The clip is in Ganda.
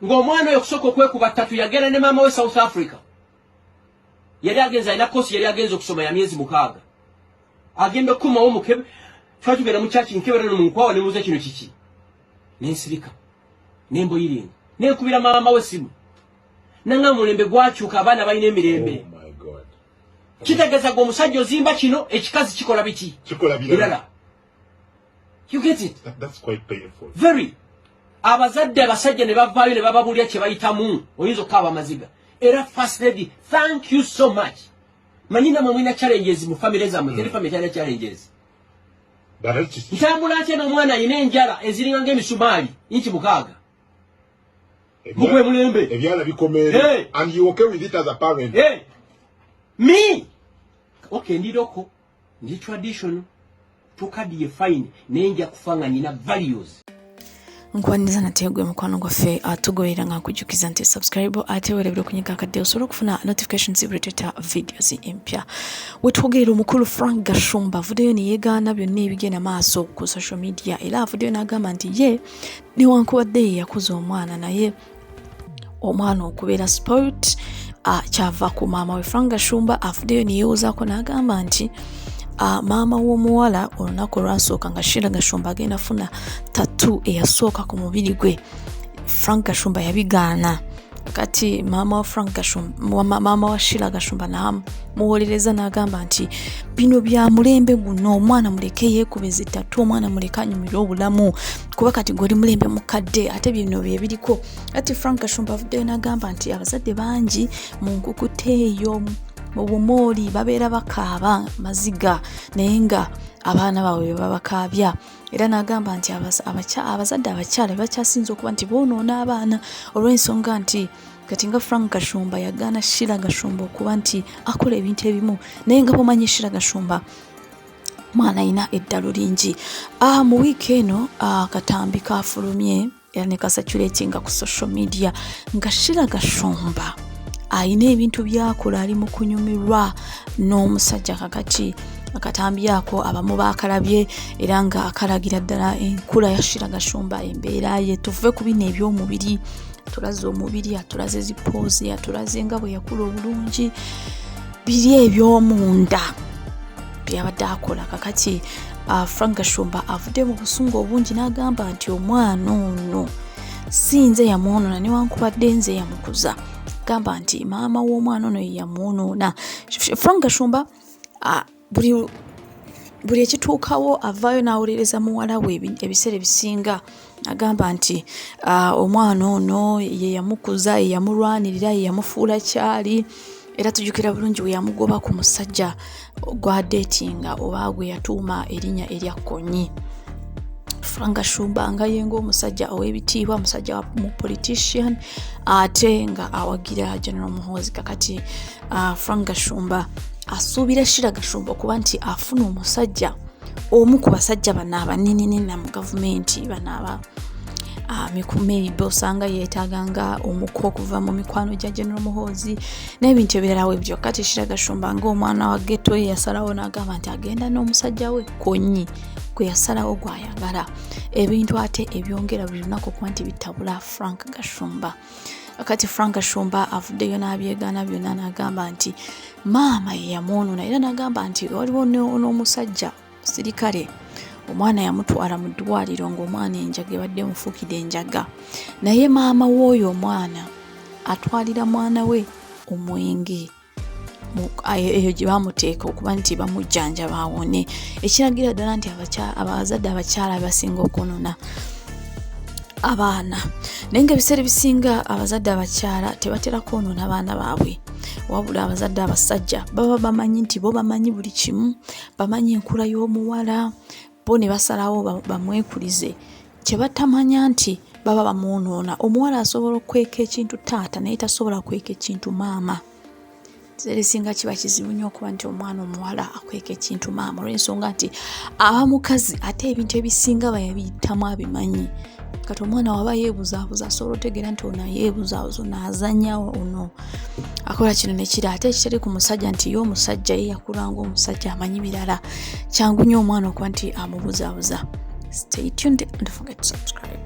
Ng'omwana oyo okusooka okwekuba tattoo, yagenda ne maama we South Africa. Yali agenze, alina course yali agenze okusoma ya myezi 6. Agenda okukomawo, mukebe twali tugenda mu kyaki, nkebera no munkwawa, nemubuuza, "Kino kiki?" Nensirika, nemboyiringa, nenkubira maama we simu, nanga mulembe gwakyuka, abaana balina emirembe. Oh my God. Kitegeeza gwe omusajja ozimba kino, ekikazi kikola biki? Kikola birala. Birala. You get it? That's quite painful. Very. Abazadde abasajja ne bavaayo ne bababuulira kye bayitamu, oyinza okukaaba amaziga. Era First Lady, thank you so much. Manyi namwe mulina challenges mu famire zammwe, teri famire talina challenges. But that's Ntambula ntya n'omwana alina enjala eziringa ng'emisumaali inchi 6? Mugwe mulembe. Ebyala bikomeere. Hey. And you okay with it as a parent? Hey, me, okay, ndi local, ndi traditional, tukadiye, fine, naye nja kufa nga nina values. Nkwaniriza nate gwe mukwano gwaffe atugoberera, nga nkujjukiza nti subscribe ate weerabira okunyiga akadde osobola okufuna notifications buli tuta videos empya. Wetwogerera, omukulu Frank Gashumba avuddeyo ne yeegaana byonna ebigenda maaso ku social media, era avuddeyo n'agamba nti ye newankubadde ye yakuza omwana, naye omwana okubeera spoilt kyava ku maama we. Frank Gashumba avuddeyo ne yeewozaako n'agamba nti maama w'omuwala, olunaku olwasooka nga Shira Gashumba agenda funa tattoo eyasooka ku mubiri gwe, Frank Gashumba yabigaana. Kati maama wa Frank Gashumba, maama wa Shira Gashumba, namuwolereza n'agamba nti bino bya mulembe guno, omwana muleke yeekube zi tattoo, omwana muleke anyumirwe obulamu, kuba kati gwoli mulembe mukadde, ate bino bye biriko. Ati Frank Gashumba avuddeyo n'agamba nti abazadde bangi mu nkukuta eyo mu bumooli babeera bakaaba maziga, naye nga abaana baabwe be babakaabya. Era n'agamba nti abazadde abakyala bakyasinza okuba nti boonoona abaana, olw'ensonga nti kati nga Frank Gashumba yagaana Shira Gashumba okuba nti akola ebintu ebimu, naye nga bwomanyi Shira Gashumba mwana alina eddalu lingi. Mu wiiki eno akatambi kafulumye era ne kacirculatinga ku social media nga Shira Gashumba alina ebintu byakola, ali mu kunyumirwa n'omusajja. Kakati akatambi ako abamu bakalabye, era nga akalagira ddala enkula ya Shira Gashumba, embeera ye. Tuve ku bino eby'omubiri, atulaze omubiri, atulaze zi pose, atulaze nga bwe yakula obulungi, biri eby'omunda byabadde akola. Kakati Frank Gashumba avudde mu busungu obungi n'agamba nti omwana ono si nze yamwonoona, newankubadde nze yamukuza. Gamba nti maama w'omwana ono ye yamwonoona. Frank Gashumba buli ekituukawo avaayo n'awolereza muwala we. Ebiseera ebisinga agamba nti omwana ono ye yamukuza, ye yamulwanirira, ye yamufuula kyali. Era tujjukira bulungi bwe yamugoba ku musajja gw'adatinga oba gwe yatuuma erinnya erya Konyi. Frank Gashumba nga ye ng'omusajja ow'ebitiibwa, musajja mu politician, ate nga awagira General Muhoozi. Kakati Frank Gashumba asuubira Shira Gashumba okuba nti afuna omusajja, omu ku basajja bano abanenenena mu gavumenti, bano aba maybe osanga yeetaaga nga omuko okuva mu mikwano gya General Muhoozi n'ebintu ebirala webyo. Kati Shira Gashumba ng'omwana wa ghetto ye yasalawo n'agamba nti agenda n'omusajja we Konyi gwe yasalawo gwayagala, ebintu ate ebyongera buli lunaku okuba nti bitabula Frank Gashumba. Kati Frank Gashumba avuddeyo n'abyegaana byonna n'agamba nti maama ye yamwonoona, era n'agamba nti waliwo n'omusajja sirikale, omwana yamutwala mu ddwaliro ng'omwana enjaga ebadde emufuukidde enjaga, naye maama w'oyo omwana atwalira mwana we omwenge eyo gye bamuteeka okuba nti bamujjanjaba awone, ekiragira ddala nti abazadde abakyala basinga okwonona abaana. Naye nga ebiseera ebisinga abazadde abakyala tebatera kwonoona baana baabwe, wabula abazadde abasajja baba bamanyi nti bo bamanyi buli kimu, bamanyi enkula y'omuwala, bo ne basalawo bamwekulize. Kye batamanya nti baba bamwonoona. Omuwala asobola okukweka ekintu taata, naye tasobola kweka ekintu maama. Ebiseera ebisinga kiba kizibu nnyo okuba nti omwana omuwala akweka ekintu maama, olw'ensonga nti aba mukazi, ate ebintu ebisinga bayabiyitamu, abimanyi. Kati omwana waba yeebuzaabuza, asobola otegeera nti ono yeebuzaabuza, ono azanya, ono akola kino nekira, ate ekitali ku musajja nti ye omusajja ye yakula nga omusajja amanyi birala. Kyangu nnyo omwana okuba nti amubuzaabuza. Stay tuned and don't forget to subscribe.